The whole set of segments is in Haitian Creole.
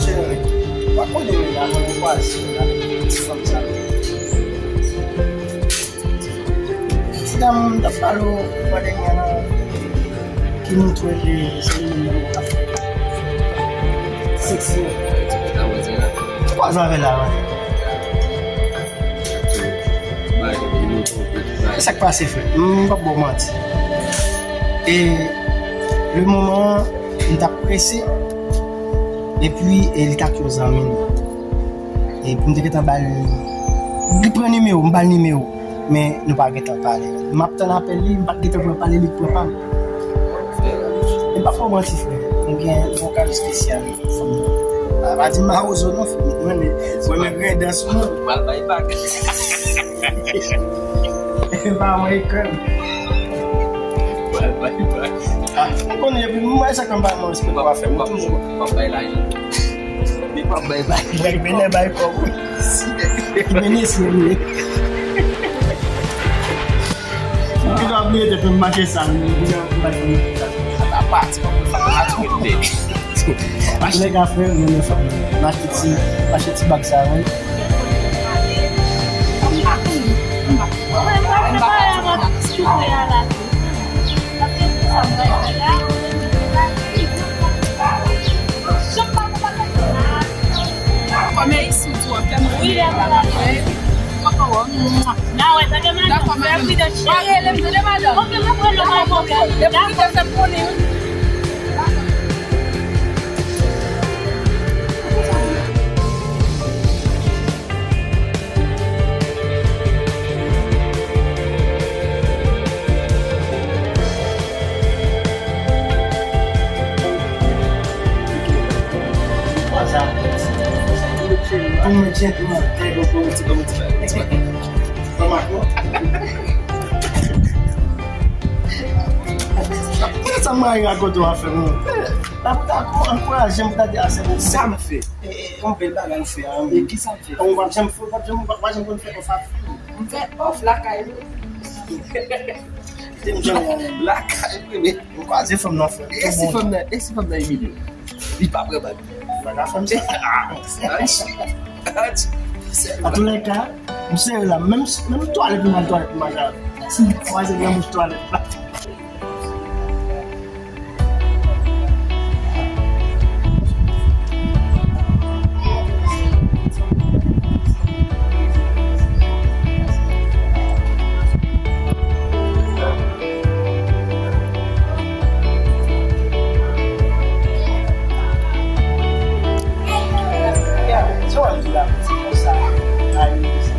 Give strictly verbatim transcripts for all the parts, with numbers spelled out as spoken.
Cheri, pa konnen la, mwen kwaze avèk ti fanm sa. Ti dam, m t ap pale w, pandan m nan, ki moun tou rele, se li menm nan, seksi. Kwaze avè l la, wi. E sa k pase, frè? M p ap ba w manti. E le moman an, m t ap prese. Epi, e li t ak yon zanmi l. Epi, m te gentan ba l, li pran nimewo, m ba l nimewo. Men, nou pa gentan pale. M ap tann apèl li, m pa t gentan pran pale, li pran pa m. E m p ap ba w manti, frè. M gen yon vokal espesyal. Pa, pa di mawozo non, frè. Mwen, mwen, mwen, mwen, grandans, non. Pral bay bak. E pa mwen, krèm. Pral bay bak. Ah, m konnen, epi mwen, sa konn pa mwen, respè pou afè, mwen toujou. Pap bay lajan. Li pap bay bak. Mwen, mwen, bay kòb, wi. Mwen, mesye, wi. Ou te ka bliye tèt mwen, mache sa, mwen, mwen, mwen, mwen, sa pa pati, mwen, sa pa pati, mwen, mwen. Mache nèg afè, mwen, mwen, fanm, mwen, mache ti, mache ti bag sa, mwen. Kòm e isi w di w ap fè mwen ri, m pa ka fè. Kòkò wè, mwa. Dakò, madanm. W a rele m tande, madanm. Depi w rive, fè m konnen, wi. Pou mwen, gentleman. Kòman, kòman? Poutèt sa m rayi rakonte w afè mwen. Dakò, ankouraje m pou ta di a sè mwen. Sa m fè? E, e, yon bèl bagay ou fè a, wi. E kisa m fè? Ou pa janm fè, ou pa janm, ou pa janm konn fè kòb sa. M fè òf lakay mwen. Te m janm lakay mwen, men. M kwaze fanm nan, frè. E si fanm nan, e si fanm nan imilye w? Li pa pran bag. Bagay fanm sa. Antouka, m sere la. Menm, menm twalèt, m al twalèt, m al la. Si m kwaze nan bouch twalèt la. Yeah, so I'm glad it's so sad. I miss you.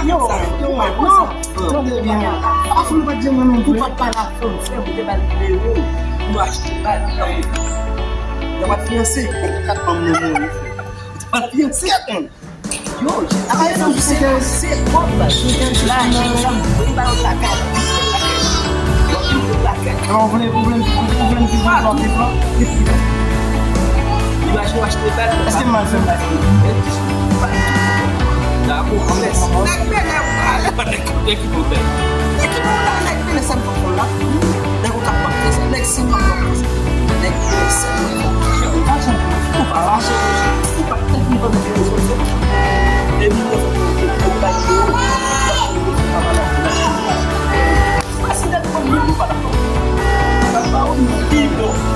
Yo, yo, non, tande byen. Afou nou pa t di mwen non vre. Ou pa t pale a fanm, frè m, ou te ba l nimewo. Ou achte bal. Yo pa t fiyanse. Kat fanm nan mwen. Ou pa t fiyanse. Yo, a pa fanm se ke se kòb la. Lajan sa m vle ba yo lakay. Yo vle lakay. Ou vle, ou vle, ou vle m viv yon lòt plan. Imajine w achte bal. Èske m mal fè m la? Dakò, anmès. Nèg Benè, ou pa nèg Nèg ki pou bèl. Nèg ki pou la, nèg Benè sèl k ap fè l la. Nèg Okap p ap fè sa. Nèg Senmak p ap fè sa. Nèg Senmak p ap fè sa. Ou pa janm, ou pa fache, ou pa tèt nou pa mete rezon. Depi nou fè pou ou pa yo. Pase nèg pou nou pa la. Sa pa ou nou pi bon.